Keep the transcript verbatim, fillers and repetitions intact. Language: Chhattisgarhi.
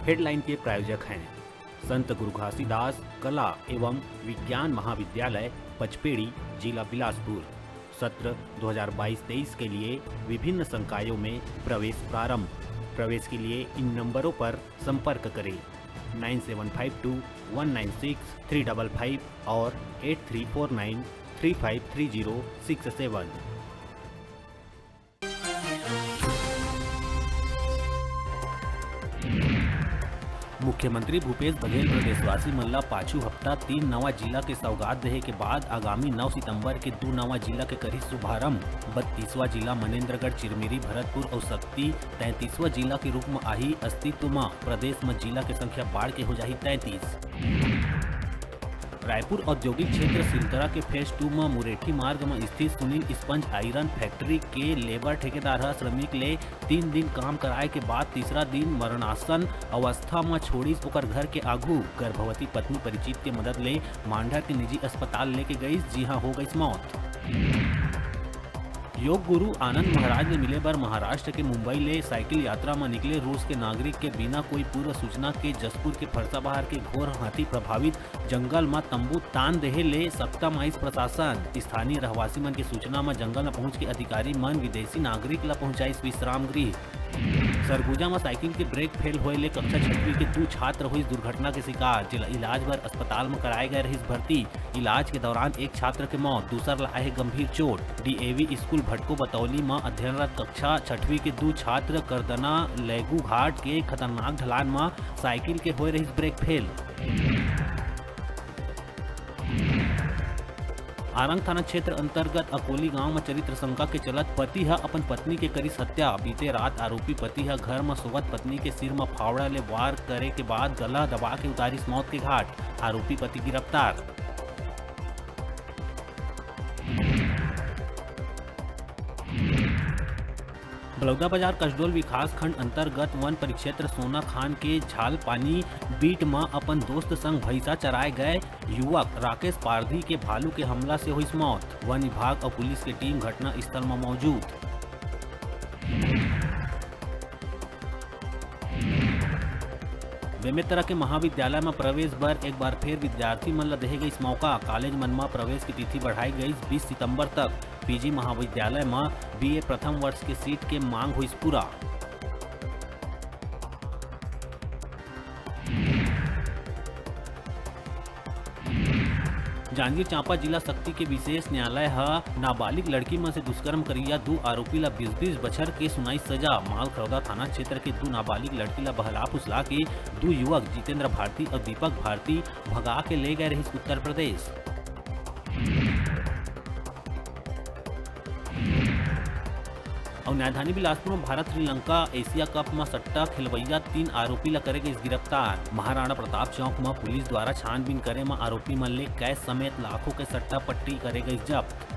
हेडलाइन के प्रायोजक हैं संत गुरु घासीदास कला एवं विज्ञान महाविद्यालय पचपेड़ी, जिला बिलासपुर। सत्र दो हज़ार बाईस तेईस के लिए विभिन्न संकायों में प्रवेश प्रारंभ। प्रवेश के लिए इन नंबरों पर संपर्क करें, nine seven five two one nine six three double five और eight three four nine three five three zero six seven. मुख्यमंत्री भूपेश बघेल प्रदेशवासी मन ला पाछू हफ्ता तीन नवा जिला के सौगात देहे के बाद आगामी नौ सितंबर के दू नवा जिला के करही शुभारंभ। बत्तीसवाँ जिला मनेंद्रगढ़, चिरमिरी, भरतपुर अउ सक्ती तैंतीसवाँ जिला के रूप म आही अस्तित्व म। प्रदेश म जिला के संख्या बाढ़ के हो जाही तैंतीस। रायपुर औद्योगिक क्षेत्र सिलतरा के फेज टू म मुरेठी मार्ग म स्थित सुनील स्पंज आयरन फैक्ट्री के लेबर ठेकेदार ह श्रमिक ले तीन दिन काम कराए के बाद तीसरा दिन मरणासन अवस्था म छोड़िस। ओकर घर के आघू गर्भवती पत्नी परिचित के मदद ले मांडर के निजी अस्पताल लेके गईस, जिहां हो गईस मौत। योग गुरु आनंद महाराज ले मिले बर महाराष्ट्र के मुंबई ले साइकिल यात्रा म निकले रूस के नागरिक के बिना कोई पूर्व सूचना के जशपुर के फरसाबहार के घोर हाथी प्रभावित जंगल म तंबू तान देहे ले सख्ता म आइस प्रशासन। स्थानीय रहवासी मन के सूचना म जंगल म पहुंच के अधिकारी मन विदेशी नागरिक ल पहुंचाइस विश्राम गृह। सरगुजा म साइकिल के ब्रेक फेल होए ले कक्षा छठवीं के दू छात्र होइस दुर्घटना के शिकार, जेला इलाज बर अस्पताल म कराए गए रहिस भर्ती। इलाज के दौरान एक छात्र के मौत, दूसर ला आहे गंभीर चोट। डीएवी स्कूल भटको बतौली म अध्ययनरत कक्षा छठवीं के दू छात्र करदना लैगू घाट के खतरनाक ढलान म साइकिल के होए रहिस ब्रेक फेल। आरंग थाना क्षेत्र अंतर्गत अकोली गांव म चरित्र शंका के चलत पति ह अपन पत्नी के करिस हत्या। बीते रात आरोपी पति ह घर म सोवत पत्नी के सिर म फावड़ा ले वार करे के बाद गला दबा के उतारिस मौत के घाट। आरोपी पति गिरफ्तार। बलौदाबाजार कसडोल विकासखंड अंतर्गत वन परिक्षेत्र सोना खान के झालपानी बीट म अपन दोस्त संग भैंसा चराए गए युवक राकेश पारधी के भालू के हमला से होइस मौत। वन विभाग अउ पुलिस के टीम घटना स्थल म मौजूद। बेमेतरा के महाविद्यालय म प्रवेश बर एक बार फेर विद्यार्थी मन ल देहे गइस मौका। कॉलेज मन म प्रवेश के तिथि बढ़ाई गइस बीस सितंबर तक। पीजी महाविद्यालय म बीए प्रथम वर्ष के सीट के मांग होइस पूरा। जांजगीर चांपा जिला सक्ती के विशेष न्यायालय ह नाबालिग लड़की मन से दुष्कर्म करइया दू आरोपी ल बीस बीस बछर के सुनाइस सजा। मालखरौदा थाना क्षेत्र के दू नाबालिग लड़की ल बहला फुसला के दू युवक जितेंद्र भारती अउ दीपक भारती भगा के ले गए रहिस उत्तर प्रदेश। अउ राजधानी बिलासपुर म भारत श्रीलंका एशिया कप म सट्टा खेलवइया तीन आरोपी ल करे गइस गिरफ्तार। महाराणा प्रताप चौक म पुलिस द्वारा छानबीन करे म आरोपी मन ले कैश समेत लाखों के सट्टा पट्टी करे गइस जब्त।